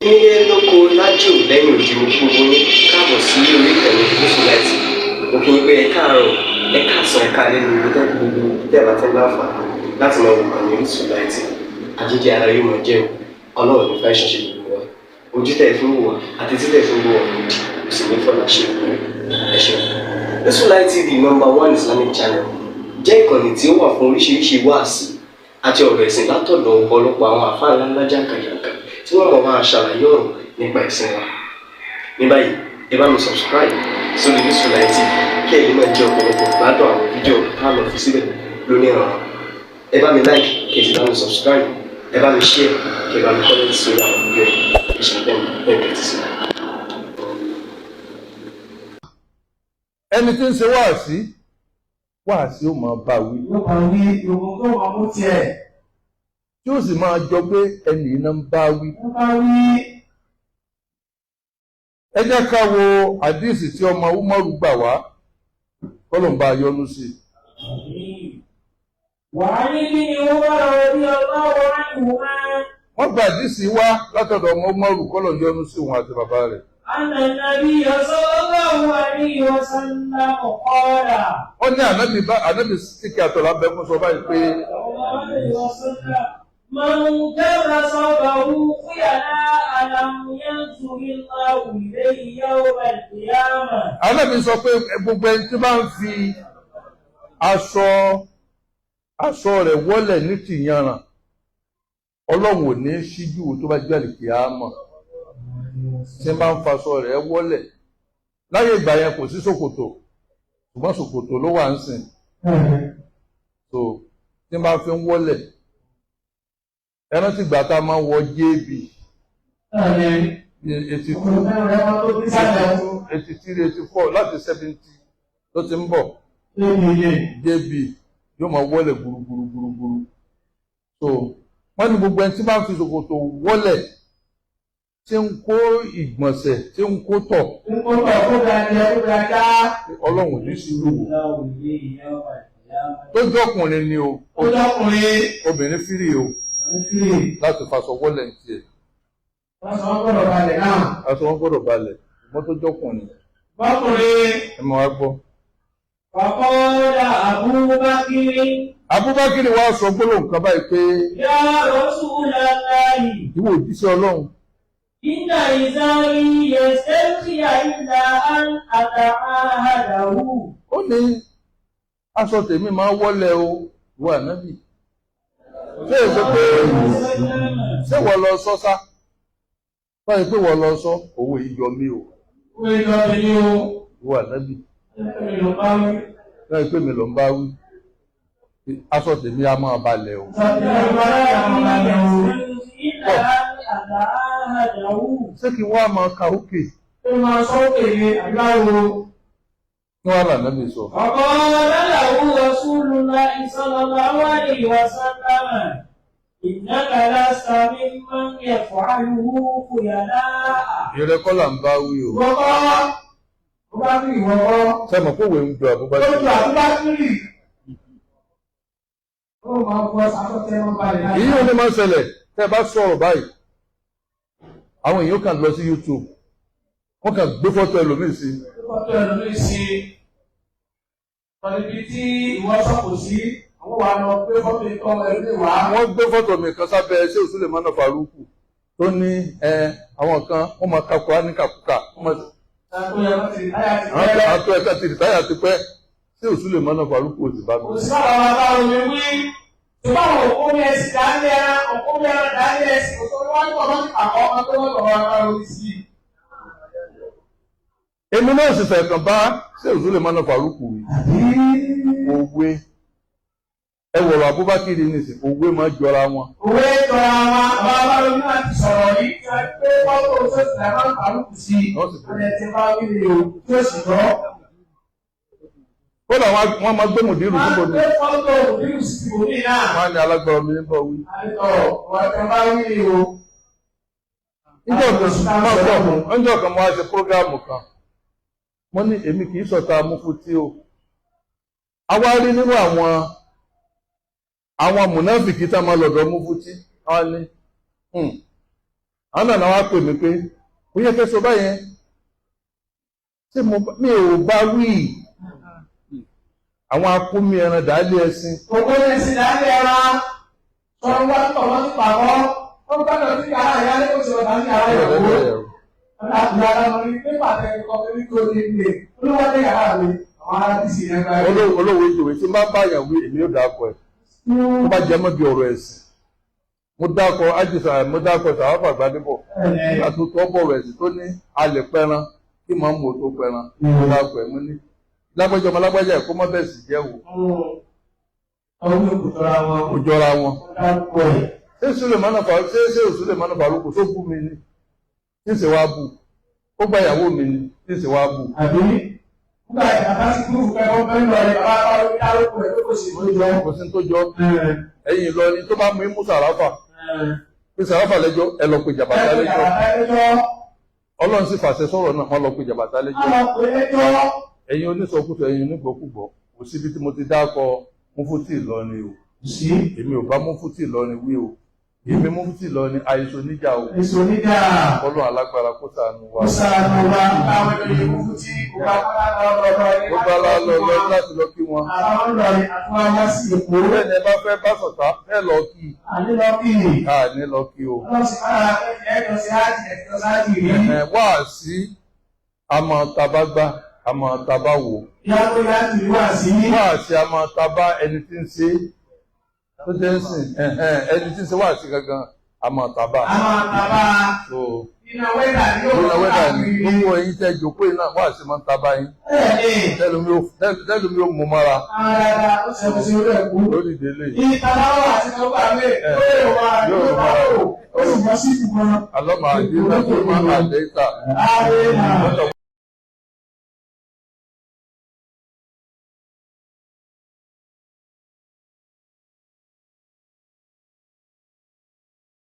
Nílé lóko lájò lẹ́yìn odi, mo kí gbogbo yín káàbọ̀ sí orí ìkànnì Gúúsù Láìtì. Mo kí yín pé ẹ káàárọ̀, ẹ káàsán, ẹ káalẹ́ ní ibi tẹ́ gbogbo tẹ́ bá tẹ́ láǹfààní láti máa wò kàn ní Orísun Láìtì. Àjíjẹ ara yóò máa jẹun, Ọlọ́run ní fẹ́ ṣẹṣẹ gbogbo wa. Ojú tẹ́ fi ń wò wá àti tí tẹ́ fi ń wò wá òdì kò sì ní fọlá ṣe ìpínlẹ̀. Ẹ ṣeun. Orísun Láìtì TV, number one Islamic channel, jẹ́ ìkànnì tí ó wà fún oríṣiríṣi wáàsí àti ọ̀rọ̀ ẹ̀sìn látọ̀dọ̀ ọ̀pọ̀lọpọ̀ àwọn àfáà ńláńlá jàǹkàjàǹkà tí wọ́n mọ̀ máa ṣàlàyé ọ̀rọ̀ nípa ẹ̀sìn wa. Ní báyìí, ẹ bá mi subscribe sórí Orísun Láìtì TV kí ẹ lè máa jẹ ọ̀pọ̀lọpọ̀ gbádùn àwọn fídíò tá a lọ fi síbẹ̀ lónìí ọ̀rọ̀. Ẹ bá mi like, kí ẹ sì bá mi subscribe, ẹ bá mi share, kí ẹ bá mi comment sórí àwọn fídíò yìí. Ẹ ṣe bẹ́ẹ̀ bẹ́ẹ̀ tẹ́tí sí. Ẹni tí ń ṣe wáàsí, wáàsí ó máa bá wí. Yóò máa wí ìwọ̀n tó máa mú tiẹ̀. Tí ó sì máa jọ pé ẹnì iná ń bá wí. Wọ́n bá wí. Ẹ jẹ́ ká wo àdíìsì tí ọmọ Umaru gbà wá, kọ́lọ̀ ń bá a yọ́nú sí i. وعن ابن عمر رضي الله عنهما Wọ́n gba àdíìsì wá látọ̀dọ̀ ọmọ Umaru, kọ́lọ̀ ń yọ́nú sí òun àti bàbá rẹ̀. أن النبي صلى الله عليه وسلم قال Wọ́n ní ànábì bá ànábì síkì àtọ̀là bẹ fún sọ báyìí pé صلى الله عليه وسلم: من جر صوبه خيلاء لم ينظر الله إليه يوم القيامة. Ànábì sọ pé gbogbo ẹni tí bá ń fi aṣọ rẹ̀ wọ́lẹ̀ ní tìyanràn, Ọlọ́run ò ní ṣíjú tó bá jẹ́ àlìkìyámọ̀. Tí bá ń faṣọ rẹ̀ wọ́lẹ̀, láyé ìgbà yẹn kò sí ṣòkòtò, ṣùgbọ́n ṣòkòtò ló wà ń sìn, so tí bá fi ń wọ́lẹ̀, ẹ rántí ìgbà tá a máa ń wọ JB, 82, 83, 84, láti 70 ló ti ń bọ̀. JB yóò máa wọ́lẹ̀ gbùrùgbùrùgbùrù. So wọ́n ní gbogbo ẹni tí bá ń fi ṣòkòtò wọ́lẹ̀, tí ń kó ìgbọ̀nsẹ̀, tí ń kó tọ̀, Ọlọ́run ò ní sí wò. Tó jọkùnrin ni o, obìnrin free o láti faṣọ wọ́lẹ̀ ní tiẹ̀. Aṣọ wọn gbọ́dọ̀ balẹ̀, ṣùgbọ́n tó jọkùnrin, ẹ máa wá gbọ́. فقال أبو بكر: Abubakar wá sọ gbólóhùn kan báyìí pé: يا رسول الله، "Ìwọ òjíṣẹ́ Ọlọ́run، إن إزاري يسترخي إلا أن أتعاهده. Ó ní aṣọ tèmi máa wọ́lẹ̀ o, ìwọ ànábì. Ṣé èso pé ṣé wọ́n lọ sọ sá báyìí pé wọ́n lọ sọ owó ìjọ mi o, ìwọ ànábì, báyìí pé mi ló ń bá wí, aṣọ tèmi á máa balẹ̀ o." إلا أن أتعاهده. Ṣé kí wọ́n á máa ka òkè kí wọ́n á là nábì sọ? فقال له رسول الله صلى الله عليه وسلم: إنك لست ممن يفعله خيلاء. Ìrẹ́ kọ́ là ń bá wí o. Ṣé mọ̀ pé òwe ń jọ Abubakar? Èyí ò ní máa ń ṣẹlẹ̀. Tẹ́ ẹ bá sọ̀rọ̀ báyìí, àwọn èèyàn kàn lọ sí YouTube, wọ́n kàn gbé fọ́tò ẹlòmíì sí. Fọ́tò ẹlòmíì sí. Ibi tí ìwọ sọ̀kò sí, àwọn wà lọ gbé fọ́tò ikọ̀ ẹlòmíì wá. Wọ́n gbé fọ́tò mi kan sábẹ́ ṣé Sulemana Faruku tó ní ẹ àwọn kan wọ́n máa ka Kùránì kàkúkà, wọ́n máa àwọn tó ẹ̀ka ti retire ti pẹ́. Ṣé Sulemana Faruku ò sì bá mi. Kò sí ọ̀rọ̀ bàbá omi wí. Ṣùgbọ́n àwọn òkú mi ẹ̀sìn dání ẹran, òkú mi ẹran dání ẹ̀sìn, kò tó wọ́n ní kọ̀ lọ́sí pàkọ́ ọmọ tó wọ́n lọ́wọ́ bàbá omi sí. Èmi náà sì fẹ̀ kàn bá ṣé Sulemana Faruku wí. Òwe ẹ wọ̀rọ̀ Abubakar nìsín, òwe máa jọra wọn. Òwe tọ́ra wa, bàbá omi náà ti sọ̀rọ̀ yìí, tí a gbé fọ́tò sọ́sì làwọn àrùkù sí. Wọ́n ti bá wí ni o, tí ó sì gbọ́. Kódà wọ́n máa gbé mùdírù Wọ́n síbò ní. gbé fọ́tò òbí sí òbí náà. Wọ́n á ní alágbára mi níbọ̀ wí. Àìtọ́, wọ́n ti bá wí ni o. Níjọ́ kan máa gbọ́, níjọ́ kan mo wá ṣe prógráàmù kan. Mo ní èmi kì í sọ̀tà mufutí o. A wá rí nínú àwọn mùnáfìkì tá a máa lọ́dọ̀ mufutí. Wọ́n ní Àwọn náà wá pè mí pé ó yẹ kẹ́ sọ báyẹn, ṣé mi ò bá wí àwọn akómi ẹran dàálé ẹṣin. Òkú ẹ̀sìn dálé ẹran. Sọ̀rọ̀ wá pọ̀ wọ́n ti pàkọ́. Wọ́n gbọ́dọ̀ sí yàrá ìyálé kò sí ọ̀dà ní yàrá ìyàwó. Yàrá lọ ní pépà tẹ kọ́ ní kò ní ilé. Olúwa dé yàrá mi. Àwọn ará bí sì yẹn gba ẹ̀. Olówó ìjòwé tí n bá báyàn wí, èmi ò dáko ẹ̀ tó bá jẹ mọ́ bí ọ̀rọ̀ ẹ̀sìn. Mo dáko ájúsà, mo dáko sàwáfà gbadébọ̀ nígbà tó tọ́ bọ̀rọ̀ ẹ̀sìn tó ní alẹ̀ pẹran kí màá mú o tó pẹran. Mo dáko ẹ̀, mo ní lágbájá ọmọ lágbájá ẹ̀ kó mọ́ bẹ́ẹ̀ sì jẹ́ wò. Àwọn yóò kò tọ́ra wọn. Kò jọra wọn. Wọ́n dárúkọ ẹ̀. Ṣé Sulemana Faruku, ṣé Sulemana Faruku tó bú mi ni tí ń ṣe wá bú? Ó gba ìyàwó mi ni tí ń ṣe wá bú? Àbí? Nígbà bàbá sí gúrúùpù kẹ́kọ̀ọ́ bẹ́ẹ̀ lọ rẹ̀, bàbá bá lórí dárúkọ ẹ̀ tó kò sì mú jọ. Kò sí tó jọ. Ẹ̀yin Ìlọrin tó bá mú imú sàráfà pé sàráfà lẹ́jọ́, ẹ lọ pe jàbàtà lẹ́jọ́. Ọlọ́run sì fàṣẹ sọ̀rọ̀ náà, wọ́n lọ pe jàbàtà lẹ́jọ́. Ẹ̀yin onísọkúsọ, ẹ̀yin onígbọ̀kúgbọ̀, kò síbi tí mo ti dákọ Mufti Ìlọrin o. Èmi ò bá Mufti Ìlọrin wí o. Èmi Mufti Ìlọrin àìsàn oníjà o. Èso níjà. Ọlọ́run alágbára kó ṣàánú wa. Ó ṣàánú wa káwọn olóyè Mufti kò bá kọ́lá lọ lọ́dọ̀ ní. Ó bá lọ lọ láti lọ kí wọn. Àwọn lọ́rin àtúwá wá sí Èkó. Bẹ́ẹ̀ ni ẹ bá fẹ́ bá sọ̀tá ẹ lọ kí. Àní lọ kí. A ní lọ kí o. Ọlọ́run sì máa ẹ̀jọ̀ sí ájì ẹ̀jọ̀ sáájì rí. Ẹ wá sí àmọ́ tabá gbá, àmọ́ tabá wò. Ìyá tó yá ti wá sí. Wá sí àmọ́ tabá ẹni tí ń ṣe tó jẹ́ ń sìn, ẹni tí ń ṣe wá sí gangan àmọ́ tabá. Àmọ́ tabá. So Iná wẹ́dà ni yóò iná wẹ́dà ni gbogbo ẹ̀yin tẹ́ jókòó iná wá sí máa ń tabá yín. Bẹ́ẹ̀ni. Tẹ́lumi ó mú mọ́ra. Ara ó ṣe mo ṣe orí ẹ̀kú. Lórí ìdílé. Ìtàláwọ̀ àti ọgbà mi ó lè wà yóò wà ó sì bọ́ sí ìgbọ̀n. Alọ́ màá dé náà tó máa dé ìta. Ààrẹ náà.